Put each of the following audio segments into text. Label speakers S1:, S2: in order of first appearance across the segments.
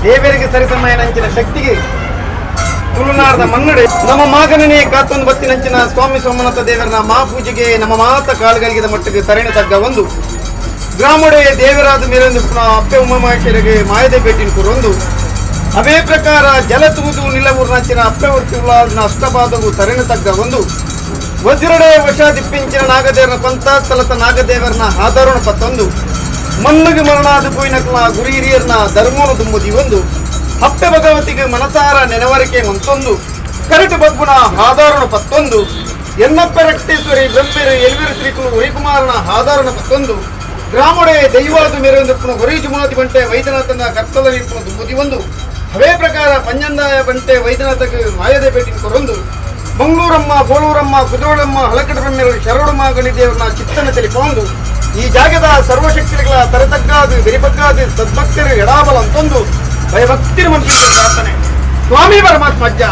S1: ದೇವರಿಗೆ ಸರಿಸಮಯನಂಚಿನ ಶಕ್ತಿಗೆ ತುಳುನಾಡದ ಮನ್ನಡೆ ನಮ್ಮ ಮಾಗನೇ ಕಾತೊಂದು ಬತ್ತಿನಂಚಿನ ಸ್ವಾಮಿ ಸೋಮನಾಥ ದೇವರನ ಮಾ ಪೂಜೆಗೆ ನಮ್ಮ ಮಾತ ಕಾಳುಗಳಿಗೆದ ಮಟ್ಟಿಗೆ ತರಣೆ ತಗ್ಗ ಒಂದು ಗ್ರಾಮಡೆ ದೇವರಾದ ಮೇಲೊಂದು ಪುನಃ ಅಪ್ಪೆ ಉಮಾಮಹೇಶ್ವರಿಗೆ ಮಾಯದೆ ಭೇಟಿನ ಕೂರೊಂದು ಅವೇ ಪ್ರಕಾರ ಜಲ ತೂದು ನಿಲವೂರ್ನಂಚಿನ ಅಪ್ಪೆ ಉರ್ತಿ ಅಷ್ಟಪಾದವು ತರಣೆ ತಗ್ಗ ಒಂದು ವಜ್ರಡೆ ವಶ ದಿಪ್ಪಿಂಚಿನ ನಾಗದೇವರ ಪಂತ ಸ್ಥಳತ ನಾಗದೇವರನ ಆಧಾರಣ ಪತ್ತೊಂದು ಮಣ್ಣಿಗೆ ಮರಣಾದ ಪೋಯಿನಕ್ಲ ಗುರಿ ಹಿರಿಯರ್ನ ಧರ್ಮೋನು ತುಂಬುದಿ ಒಂದು ಹಪ್ಪೆ ಭಗವತಿಗೆ ಮನಸಾರ ನೆನವರಿಕೆ ಮಂತೊಂದು ಕರಟು ಬಗ್ಗುನ ಆಧಾರಣ ಪತ್ತೊಂದು ಎನ್ನಪ್ಪ ರಕ್ತೇಶ್ವರಿ ಬ್ರಹ್ಮೆರು ಎಲ್ವಿರು ಶ್ರೀಕುಲು ಉರಿಕುಮಾರನ ಆಧಾರಣ ಪತ್ತೊಂದು ಗ್ರಾಮಡೆ ದೈವಾದ ಮೇರೊಂದು ಹೊರಿ ಜುಮಾತಿ ಬಂಟೆ ವೈದ್ಯನಾಥನ ಕರ್ತಲ ಇಪ್ಪು ತುಂಬುದಿ ಒಂದು ಅವೇ ಪ್ರಕಾರ ಪಂಜಂದಾಯ ಬಂಟೆ ವೈದ್ಯನಾಥಗೆ ಮಾಯದೆ ಭೇಟಿ ಕೊರೊಂದು ಮಂಗಳೂರಮ್ಮ ಬೋಳೂರಮ್ಮ ಕುದ್ರೋಳಮ್ಮ ಹಲಕಟ ಬ್ರಹ್ಮೆರು ಶರಣು ಮಾಗಣಿ ದೇವರನ್ನ ಚಿತ್ತನ ತಿಳಿಕೊಂಡು ಈ ಜಾಗದ ಸರ್ವಶಕ್ತಿಗಳ ತರತಗ್ಗಾದು ಬೆರಿಬಗ್ಗಾದು ಸದ್ಭಕ್ತರು ಎಡಾಬಲ ಅಂತೊಂದು ಭಯಭಕ್ತಿರ ಮನಸ್ಸಿನ ಪ್ರಾರ್ಥನೆ. ಸ್ವಾಮಿ ಪರಮಾತ್ಮ ಅಜ್ಜ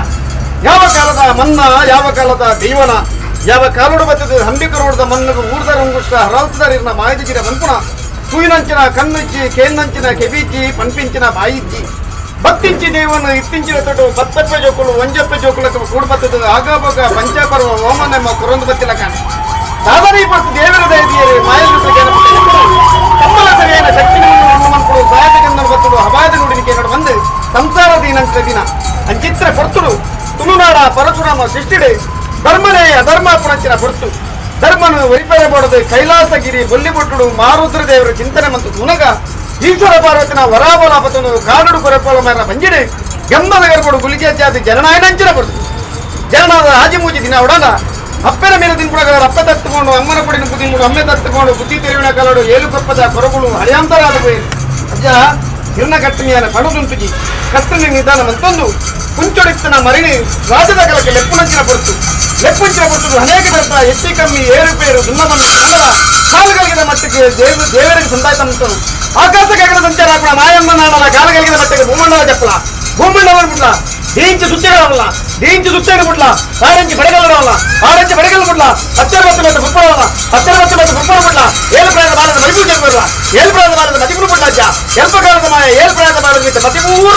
S1: ಯಾವ ಕಾಲದ ಮನ್ನ ಯಾವ ಕಾಲದ ದೈವನ ಯಾವ ಕಾಲೋಡು ಬತ್ತದ ಹಂಬಿಕರೋಡದ ಮನ್ನಗು ಊರ್ದ ರಂಗುಷ್ಟ ಹರಾಲ್ತದರಿರ್ನ ಮಾಯದಿಜಿರ ಮನ್ಪುಣ ಸೂಯಿನಂಚಿನ ಕಣ್ಣುಜ್ಜಿ ಕೇನ್ನಂಚಿನ ಕೆಬಿಜ್ಜಿ ಪನ್ಪಿಂಚಿನ ಬಾಯಿಜ್ಜಿ ಬತ್ತಿಂಚಿ ದೇವನು ಇತ್ತಿಂಚಿನ ತೊಟ್ಟು ಬತ್ತಪ್ಪ ಜೋಕುಲು ಒಂಜಪ್ಪ ಜೋಕುಲಕ ಕೂಡು ಬತ್ತದ ಆಗಾಬೋಗ ಪಂಚಾಪರ್ವ ಓಮನೆಮ್ಮ ಕುರೊಂದು ಬತ್ತಿಲ ಕಾಣೆ ದಾದರಿ ಪಟ್ಟು ದೇವರ ದಯದಿಯರೆ ಮಾಯಲು ತಮ್ಮಲ ಸರಿಯಾದ ಶಕ್ತಿ ಮನ್ಪುಡು ಸಹಾಯಕಂದನ ಬತ್ತುಡು ಹಬಾಯದ ನುಡಿನಿಕೆ ನಡು ಬಂದು ಸಂಸಾರ ದೀನಂಚಿನ ದಿನ ಅಂಚಿತ್ರ ಪೊರ್ತುಡು ತುಳುನಾಡ ಪರಶುರಾಮ ಸೃಷ್ಟಿಡೆ ಧರ್ಮನೇ ಅಧರ್ಮ ಪುಣಂಚಿನ ಪೊರ್ತು ಧರ್ಮನು ವರಿಪೆರಬಾರದು ಕೈಲಾಸಗಿರಿ ಬೊಲ್ಲಿಬೊಟ್ಟುಡು ಮಾರುದ್ರ ದೇವರ ಚಿಂತನೆ ಮತ್ತು ತುನಗ ಈಶ್ವರ ಪಾರ್ವತಿನ ವರಾಬಲಾಪತನು ಕಾಡುಡು ಕೊರಪೋಲ ಮರ ಬಂಜಿಡೆ ಗಂಧದ ಗರ್ಭಡು ಗುಲಿಗೆ ಜಾತಿ ಜನನಾಯನಂಚಿನ ಪೊರ್ತು ಜನನಾದ ಆಜಿಮೂಜಿ ದಿನ ಉಡನ ಅಪ್ಪನ ಮೇಲೆ ತಿನ್ಪುಡಗಳ ಅಪ್ಪ ತತ್ತುಕೊಂಡು ಅಮ್ಮನ ಪುಡಿನ ತಿನ್ಕೊಂಡು ಅಮ್ಮೆ ತತ್ತುಕೊಂಡು ಬುದ್ಧಿ ತೆರವಿನ ಕಲಡು ಏಲು ಕಪ್ಪದ ಕೊರಗುಳು ಹಳೆಯಾಂತರಾದ ಪೋಯಿರು ಅಜ್ಜ ಹಿರ್ನ ಕಟ್ಟಣಿಯನ ಪಡುದುಂಟುಜಿ ಕತ್ತನೆ ನಿಧಾನ ಮಂತೊಂದು ಕುಂಚೊಡಿತ್ತನ ಮರಿಣಿ ರಾಜದ ಕಲಕ್ಕೆ ಲೆಪ್ಪುನಂಚಿನ ಪೊರ್ತು ಲೆಪ್ಪುಂಚಿನ ಪೊರ್ತು ಅನೇಕ ದರ್ತ ಹೆಚ್ಚಿ ಕಮ್ಮಿ ಏರುಪೇರು ದುನ್ನಮನ್ನ ಕಾಲುಗಳಿಗಿದ ಮಟ್ಟಿಗೆ ದೇವರಿಗೆ ಸಂದಾಯ್ತ ಮಂತನು ಆಕಾಶ ಗಗನ ಸಂಚಾರ ಹಾಕೋಣ ಮಾಯಮ್ಮ ನಾಡಲ ಕಾಲಗಳಿಗಿದ ಮಟ್ಟಿಗೆ ಭೂಮಂಡಲ ಚಪ್ಪಲ ಭೂಮಂಡಲ ಬಿಡ್ಲ ದೀಂಚಿ ಸುತ್ತಿರವಲ್ಲ ದೀಂಚಿ ಸುತ್ತೇನು ಬಿಡ್ಲ ಆರೆಂಜಿ ಬಡಗಲ್ಲರವಲ್ಲ ಆರೆಂಜಿ ಬಡಗಲ್ ಬಿಡ್ಲ ಹತ್ತರ ಬತ್ತ ಮತ್ತು ಗುಪ್ಪರವಲ್ಲ ಹತ್ತರ ಬತ್ತ ಮತ್ತು ಗುಪ್ಪರ ಬಿಡ್ಲ ಏಳು ಪ್ರಾಯದ ಬಾಲದ ಮರಿಪು ಜನ್ಮಲ್ಲ ಏಳು ಪ್ರಾಯದ ಬಾಲದ ಮತಿಪುರು ಬಿಡ್ಲ ಅಜ್ಜ ಎಲ್ಪ ಕಾಲದ ಮಾಯ ಏಳು ಪ್ರಾಯದ ಬಾಲದ ಮಿತ್ತ ಮತಿಪೂರ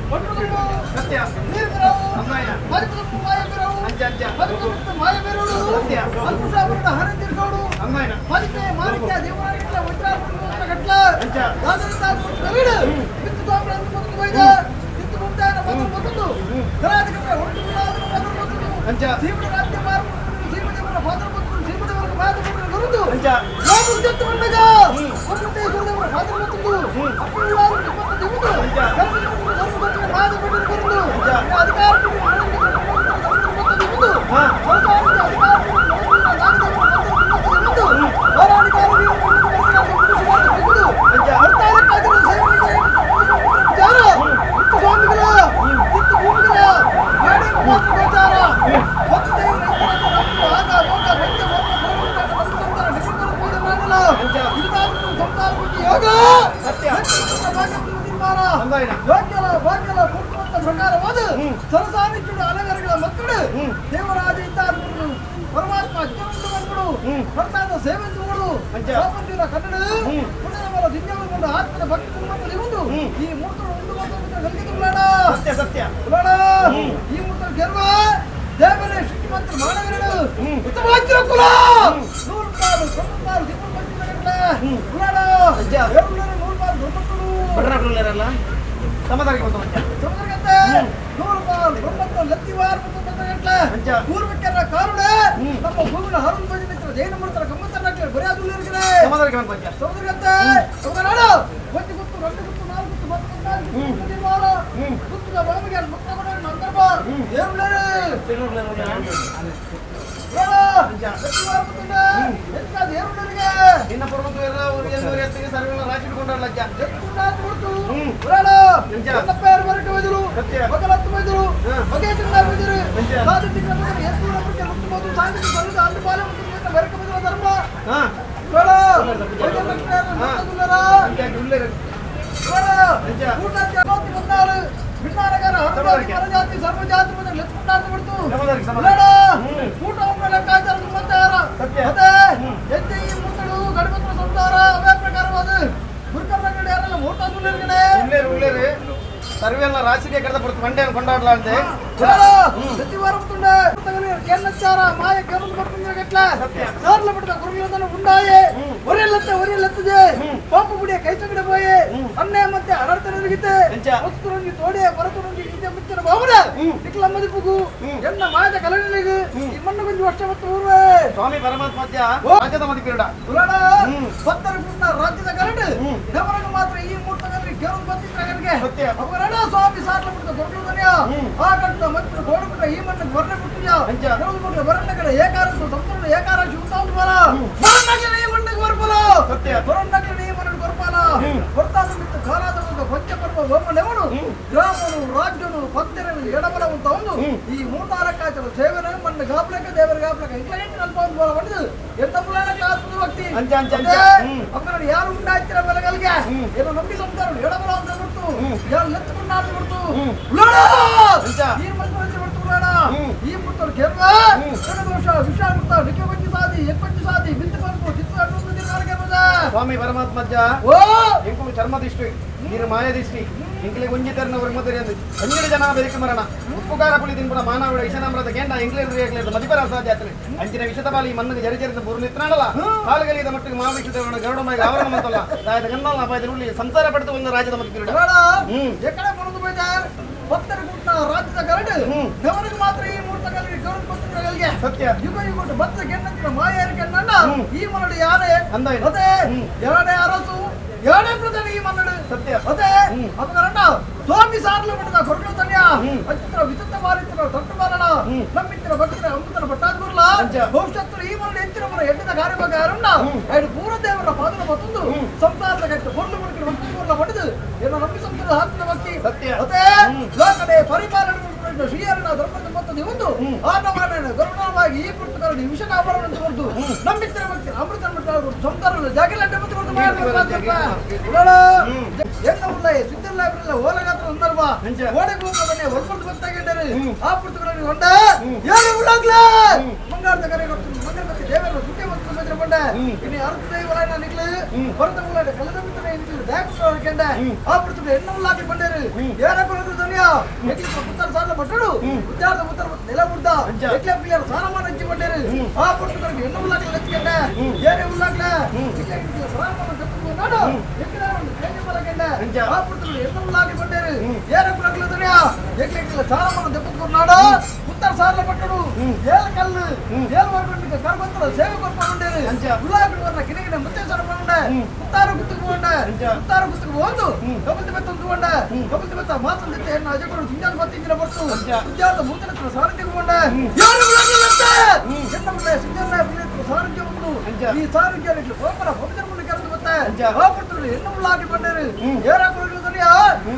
S1: ಸತ್ಯ
S2: ಸ್ವಾಮಿ ಪರಮಾತ್ಮ ಚರ್ಮದಿಷ್ಟಿ ನೀರು ಮಾಯದಿಷ್ಟಿ ಇಂಕ್ಲಿಗೆ ಒಂಜಿತರನವರು ಮೊದಲು ಹನ್ನೆರಡು ಜನ ಬೆರಿಕೆ ಮರಣ ಉಪ್ಪುಕಾರ ಪುಳಿ ತಿನ್ಪುಣ ಮಾನವಡ ವಿಷನಾಮ್ರದ ಗೇಂಡ ಇಂಗ್ಲೇರು ಮದಿಪರ ಅಸಾಧ್ಯ ಅಂಚಿನ ವಿಷದ ಬಾಲಿ ಮಣ್ಣಿಗೆ ಜರಿಜರಿದ ಬೂರು ನಿತ್ನಾಡಲ್ಲ ಕಾಲುಗಲಿದ ಮಟ್ಟಿಗೆ ಮಹಾವಿಷ್ಣು ಗರುಡಮಾಗಿ ಆವರಣ ಮಂತಲ್ಲ ರಾಯದ ಗನ್ನಲ್ಲ ಅಪಾಯದ ಉಳ್ಳಿ ಸಂಸಾರ ಪಡೆದು ಒಂದು ರಾಜ್ಯದ ಮತ್ತಿಗೆ
S1: ಎಕಡೆ ಬರೋದು ಬೈದ ಭಕ್ತರ ಗುಟ್ಟ ರಾಜ್ಯದ ಗರಡು ನವರಿಗೆ ಮಾತ್ರ ಈ ಮೂರ್ತಗಳಿಗೆ ಗರುಡ ಭಕ್ತರಿಗೆ
S2: ಸತ್ಯ
S1: ಯುಗ ಯುಗ ಭಕ್ತ ಗೆನ್ನಂತಿನ ಮಾಯಾರ ಕೆನ್ನಣ್ಣ ಈ ಮನಡು ಯಾರೇ ಅದೇ ಎರಡೇ ಅರಸು ಎರಡೇ ಪ್ರಧಾನಿ ಈ ಮನ್ನಡು
S2: ಸತ್ಯ
S1: ಅದೇ ಅಪಗರಣ್ಣ ಸ್ವಾಮಿ ಸಾರ್ಲು ಬಿಟ್ಟದ ಕೊರಳು ತನ್ಯ ಅಚಿತ್ರ ವಿಚಿತ್ರ ಮಾರಿತ್ರ ತೊಟ್ಟು ಮಾರಣ ನಮ್ಮಿತ್ರ ಭಕ್ತರ ಅಮೃತನ ಪಟ್ಟಾದ್ಗುರ್ಲ ಭವಿಷ್ಯತ್ತು ಈ ಮನಡು ಹೆಚ್ಚಿನ ಮರ ಎಟ್ಟಿದ ಕಾರ್ಯಭಾಗ ಯಾರಣ್ಣ ಐದು ಪೂರ್ವ ದೇವರ ಪಾದನ ಮತ್ತೊಂದು ಸಂಸಾರದ ಕಟ್ಟು ಕೊರಳು ಮುಡುಕಿನ ಭಕ್ತಿ ಗುರ್ಲ ಪಡೆದು ಏನೋ ನಂಬಿ ಸಂಸಾರದ ಆತ್ಮದ ಭಕ್ತಿ
S2: ಸತ್ಯ
S1: ಅದೇ ಲೋಕಡೆ ಪರಿಪಾಲನೆ ಶ್ರೀಹರಣ ಧರ್ಮದ ಮತ್ತೊಂದು ಒಂದು ಆನವಾನ ಗರುಡವಾಗಿ ಈ ಪುಸ್ತಕದಲ್ಲಿ ವಿಷನಾಭರಣ ಹೊರತು ನಂಬಿತರ ಭಕ್ತಿ ಅಮೃತ ಸಂಸಾರ ಜಾಗಿಲಡ್ಡೆ ಮತ್ತು ಎಣ್ಣ ಉಳ್ಳ ಸಿದ್ಧಿಲ್ಲ ಓಲಗಾತ್ರ ಸಂದರ್ಭ
S3: ಧರ್ಮ ಓಡೆ ಕೂಪದನ್ನೇ ಒಲ್ಪರ್ದು ಗೊತ್ತಾಗಿದ್ದಾರೆ ಆ ಪುರ್ತುಗಳನ್ನು ಕೊಂಡ ಏನು ಉಳ್ಳಾಗ್ಲ ಮಂಗಾರದ ಕರೆ ಕೊಟ್ಟು ಮಂಗಲ ಮತ್ತೆ ದೇವರ ಸುಖ ಮತ್ತು ಬಂದ್ರೆ ಕೊಂಡ ಇನ್ನು ಅರ್ಧ ದೈವಲ ನಿಕ್ಲು ಹೊರತ ಉಳ್ಳಾಟ ಕಲದ ಬಿತ್ತನೆ ಇಂತಿಲ್ಲ ದಾಖಲೆ ಆ ಪುರ್ತುಗಳು ಎಣ್ಣೆ ಉಳ್ಳಾಕಿ ಬಂಡೇರು ಏನ ಕೊಡೋದು ದುನಿಯಾ ಎಕ್ಲಿ ಪುತ್ತರ ಸಾಲ ಬಟ್ಟಡು ಉದ್ದಾರದ ಪುತ್ತರ ನೆಲ ಬುಡ್ದ ಎಕ್ಲೆ ಪಿಲ್ಲರ ಸಾರಮಾನ ಹಚ್ಚಿ ಬಂಡೇರು ಆ ಪುರ್ತುಗಳಿಗೆ ಎಣ್ಣೆ ಉಳ್ಳಾಕಿ ಹಚ್ಚಿಕೊಂಡ ಏನೇ ಉಳ್ಳಾಕ್ಲ ಎಕ್ಲೆ ಸಾರಮಾನ ತಪ್ಪು ನಾಡು ಎಕ್ಲೆ ಒಂದು ಕೇಂದ್ರ ಬಲಕೆಂಡ ಆ ಪುರ್ತುಗಳು ಎಣ್ಣೆ ಉಳ್ಳಾಕಿ ಬಂಡೇರು ಏನ ಕೊಡೋದು ದುನಿಯಾ ಎಕ್ಲೆ ಸಾರಮಾನ ದೆಪ್ಪು ನಾಡು ಪುತ್ತರ ಸಾಲ ಬಟ್ಟಡು ಏಳು ಕಲ್ಲು ಏಳು ವರ್ಗಕ್ಕೆ ಕರ್ಗೊಂತರ ಸೇವೆ ಕೊಡ್ಕೊಂಡೇರು ಉಳ್ಳಾಕಿ ವರ್ಣ ಕಿನಗಿನ ಮುತ್ತೆ ಸರಕೊಂಡೆ ಮುತ್ತಾರ ಗುತ್ತುకు ಹೋಂಡೆ ಮುತ್ತಾರ ಗುತ್ತುకు ಹೋದು ಕಬಲ್ತಿ ಬೆತ್ತ ತಗೊಂಡೆ ಕಬಲ್ತಿ ಬೆತ್ತ ಮಾತಂದಿತ್ತೆ ಹೆಣ್ಣು ಅಜಕರು ಸಿಂಜಾನ್ ಬತ್ತಿಂಜಿನ ಬರ್ತು ಸಿಂಜಾದ ಮೂತನ ಸಾರಥ್ಯ ಹೋಂಡೆ ಯಾರು ಉಳ್ಳಾಕಿ ಎನ್ನ ಸಿಂಜಾನ ಸಾರಥ್ಯ ಉಂಟು ಈ ಸಾರಥ್ಯ ಗೋಪರ ಪವಿತ್ರ ಕರೆದು ಬತ್ತೆ ಆ ಪುರ್ತುಗಳು ಹೆಣ್ಣು ಉಳ್ಳಾಕಿ ಬಂಡೇರು ಏರ ಕೊಡಲು ದುನಿಯಾ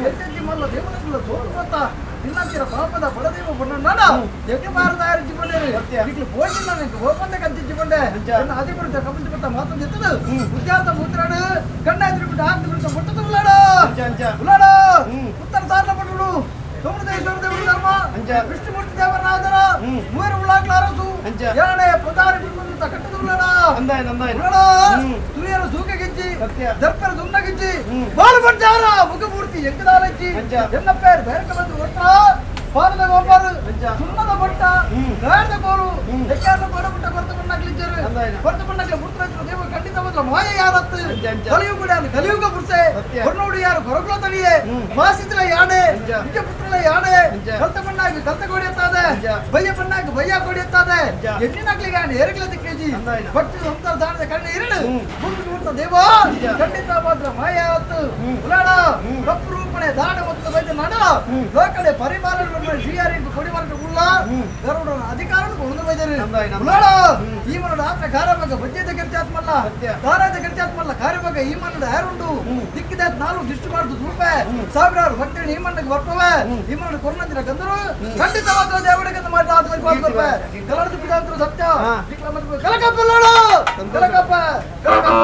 S3: ಎತ್ತೆಜ್ಜಿ ಮಲ್ಲ ದೇವನಕುಲ ಸೋಲು ಬತ್ತ ಇನ್ನಂತಿರ ಪಾಪದ ಬಡದೇವ ಬಣ್ಣ ಎಕ್ಕೆ ಬಾರದ ಆರಿಸಿ ಬಂಡೇರು ಇಟ್ಲು ಹೋಗಿಲ್ಲ ನನಗೆ ಓಪಂದ ಕಂಚಿಚ್ಚಿ ಬಂಡೆ ನನ್ನ ಅದೇ ಬರುತ್ತೆ ಕಬಲ್ತಿ ಬತ್ತ ಮಾತಂದು ಎತ್ತದು ಉದ್ಯಾತ ಮೂತ್ರಾಡು ಕಣ್ಣ ಎದುರು ಬಿಟ್ಟು ಹಾಕ್ತಿ ಬಿಡುತ್ತ ಮುಟ್ಟದ ಉಳ್ಳಾಡು ಉಳ್ಳಾಡು ಉತ್ತರ ಸಾರಲ ಪಟ್ಟಳು ಸೋಮದೇಶ್ವರ ದೇವರು ಧರ್ಮ ವಿಷ್ಣುಮೂರ್ತಿ ದೇವರಾದರ ಮೂವರು ಉಳ್ಳಾಕ್ಲ ಅರಸು ಏಳನೇ ಪದಾರಿ ಬಿಡುವಂತ ಕಟ್ಟದ ಉಳ್ಳಾಡ ಉಳ್ಳಾಡ ತುರಿಯರ ಸೂಕೆ ಗಿಜ್ಜಿ ದರ್ಪರ ದುನ್ನ ಗಿಜ್ಜಿ ಬಾಳು ಬಂಜಾರ ಮುಖಮೂರ್ತಿ ಎಂಕದಾಲಜ್ಜಿ ಎನ್ನ ಪೇರ್ ಬೇರಕ ಬಂದು ಒಟ್ಟ ಪಾದದ ಗೋಪಾರು ಸುಣ್ಣದ ಬಟ್ಟ ಗಾಯದ ಕೋಲು ಎಕ್ಕಾದ ಕೋಲ ಬಿಟ್ಟ ಕೊರತೆ ಬಣ್ಣಕ್ಲಿಜ್ಜರು ಕೊರತೆ ಬಣ್ಣಕ್ಲೆ ಗುರುತು ದೇವ ಖಂಡಿತ ಮೊದಲ ಮಾಯ ಯಾರತ್ತು ಕಲಿಯುಗ ಯಾರು ಕಲಿಯುಗ ಪುರುಷೆ ಹೊರನೋಡು ಯಾರು ಹೊರಗುಲ ತಳಿಯೇ ಮಾಸಿದ್ರ ಯಾಣೆ ನಿಜ ಪುತ್ರಲ ಯಾಣೆ ಕಲ್ತ ಬಣ್ಣಾಗಿ ಕಲ್ತ ಕೋಡಿ ಎತ್ತಾದೆ ಬಯ್ಯ ಬಣ್ಣಾಗಿ ಬಯ್ಯ ಕೋಡಿ ಎತ್ತಾದೆ ಎಣ್ಣಿನಕ್ಲಿಗೆ ಯಾಣೆ ಏರಗ್ಲ ಕೆಜಿ ಭಕ್ತಿ ಸಂಸಾರ ದಾನದ ಕಣ್ಣು ಇರಳು ಮುಂದೆ ನೋಡ್ತ ದೇವ ಖಂಡಿತ ಮಾತ್ರ ಮಾಯ ಯಾವತ್ತು ಉಲಾಡ ಕಪ್ಪು ರೂಪಣೆ ದಾಡ ಮತ್ತು ವೈದ್ಯ ನಡ ಲೋಕಡೆ ಪರಿಮಾಣ ಶ್ರೀಹರಿಗೆ ಕೊಡಿ ಮಾರ್ಗ ಉಳ್ಳ ಗರುಡನ ಅಧಿಕಾರನು ಒಂದು ವೈದ್ಯರು ಉಳ್ಳಾಡ ಈ ಮನದ ಆತ್ಮ ಕಾರ್ಯಭಾಗ ಬಜ್ಜೆದ ಕರ್ಚಾತ್ಮಲ್ಲ ದಾರದ ಕರ್ಚಾತ್ಮಲ್ಲ ಕಾರ್ಯಭಾಗ ಈ ಮನದ ಯಾರುಂಡು ದಿಕ್ಕಿದ ನಾಲ್ಕು ದಿಷ್ಟು ಮಾಡುದು ರೂಪೆ ಸಾವಿರಾರು ಭಕ್ತರು ಈ ಮಣ್ಣಗೆ ಬರ್ತವೆ ಈ ಮಣ್ಣು ಕೊರ್ನಂದಿರ ಗಂದರು ಖಂಡಿತವಾದ ದೇವರಿಗೆ ಮಾಡಿದ ಆತ್ಮ ಕಲರ್ದು ಬಿಡಾಂತರು ಸತ್ಯ ಕಲಕಪ್ಪ ಕಲಕಪ್ಪ ಕಲಕಪ್ಪ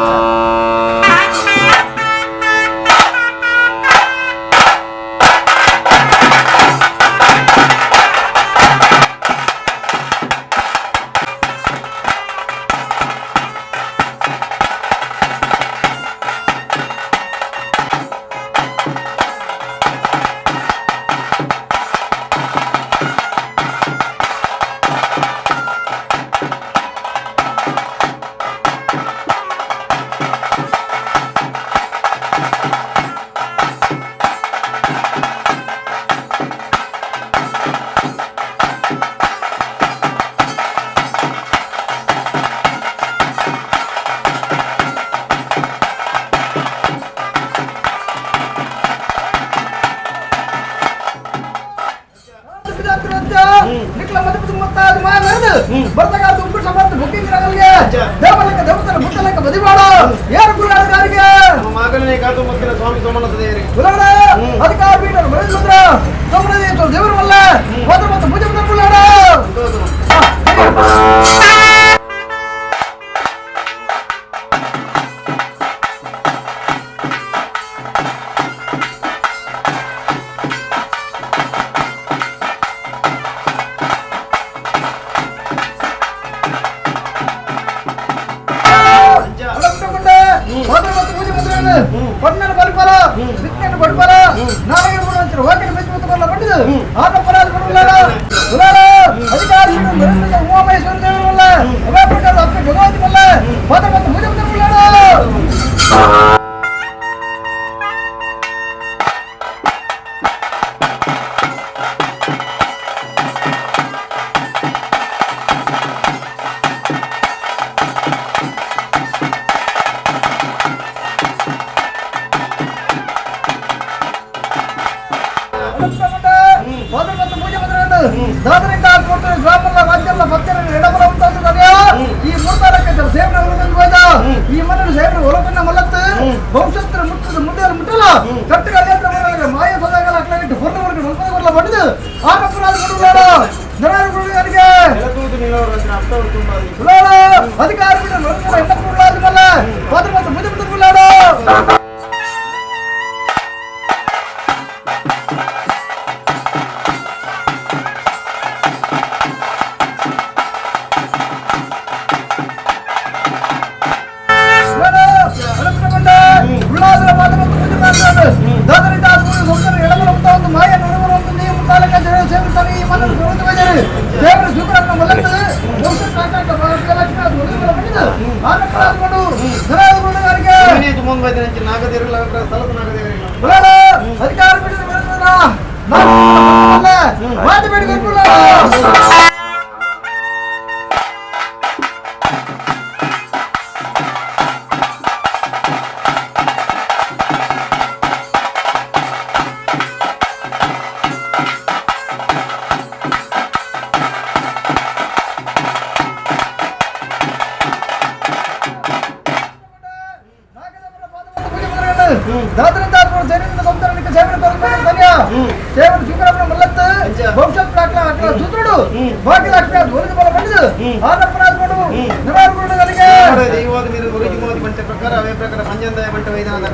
S1: ಸ್ವಾಮಿ ಸೋಮನಾಥ ದೇವರಿಗೆ
S3: ಅಧಿಕಾರ ದೇವರು ಮಲ್ಲ ಮತ್ತು ಪೂಜೆ
S1: ಅಧಿಕಾರ.
S3: ಮಾತನ್ನು ಸುರಂತ ಬಜಾರಿ ದೇವರ ಶುಕ್ರನ ಮಲ್ಲತ್ತು ಭವಿಷ್ಯ ಕಾಕಾಕ ಭಾಗ್ಯಲಕ್ಷ್ಮಿ ಅದು ಒಲಿದ ಪಂಡಿತ ಆನಕರಾಕೊಂಡು ಧನಾಗುರುಗಾರಿಗೆ
S1: ಮನೆ ತುಮೊಂದು ಬೈದಿನ ನಾಗದೇವರಿಲ್ಲ ಸ್ಥಳದ ನಾಗದೇವರಿಲ್ಲ
S3: ಬುಲಾಡ ಅಧಿಕಾರ ಬಿಡಿದ ಬರದನ ಮಾತು ಬೇಡಿ ಗೊತ್ತಿಲ್ಲ.
S1: ಪ್ರಕಾರ ಅವೇ ಪ್ರಕಾರ ಪಂಜಂದಾಯ ಬಂಟ ವೈದ್ಯನಾಥ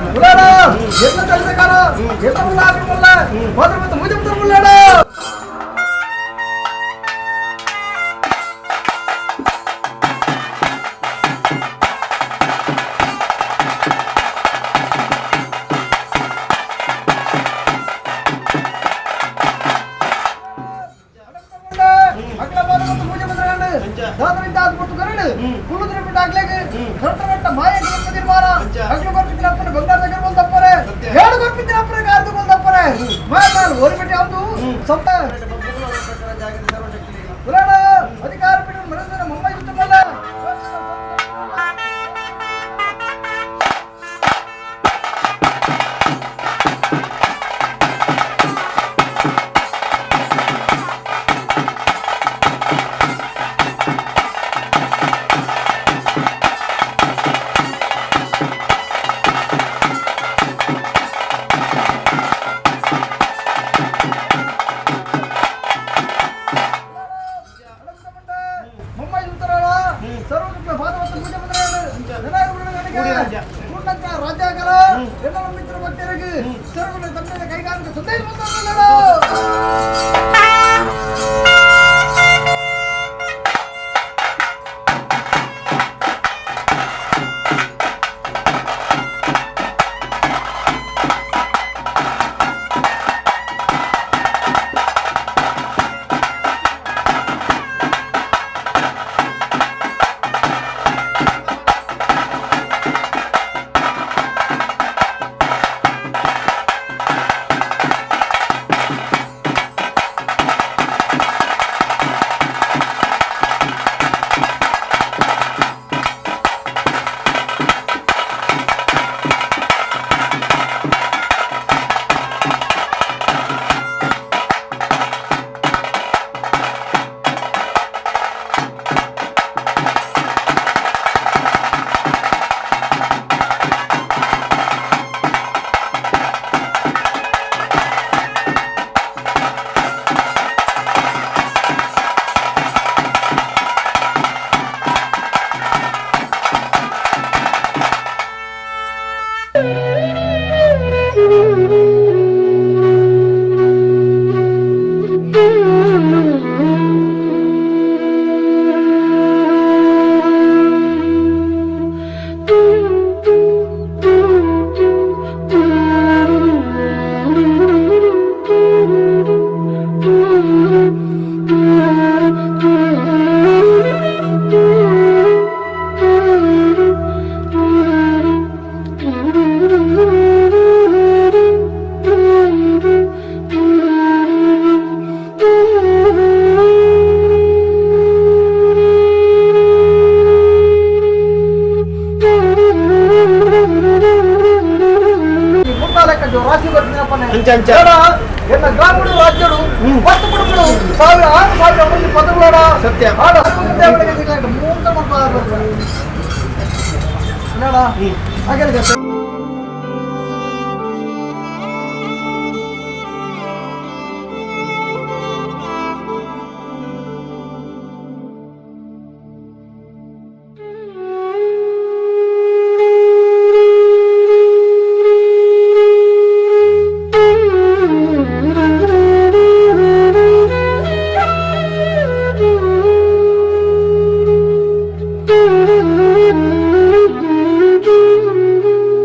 S3: ಅಧಿಕಾರ ಮುಂಬೈ
S1: ಸತ್ಯ.
S4: Thank you.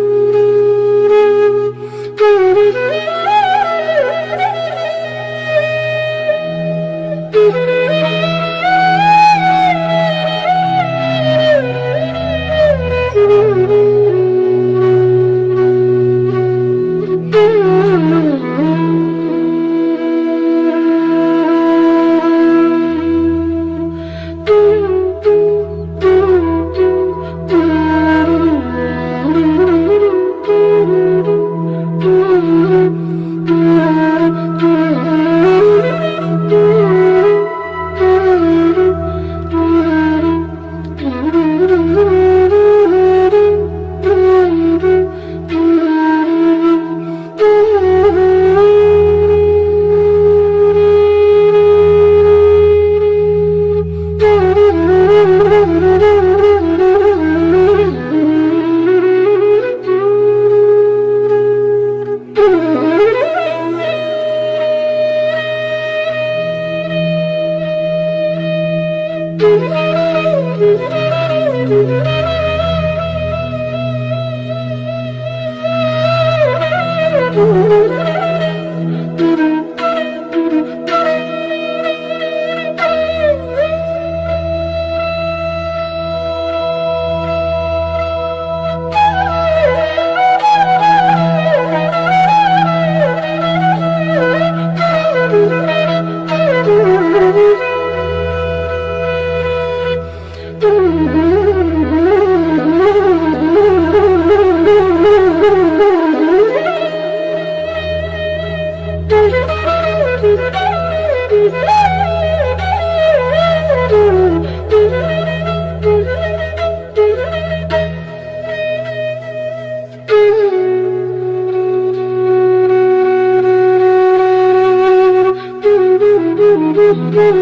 S4: Thank you.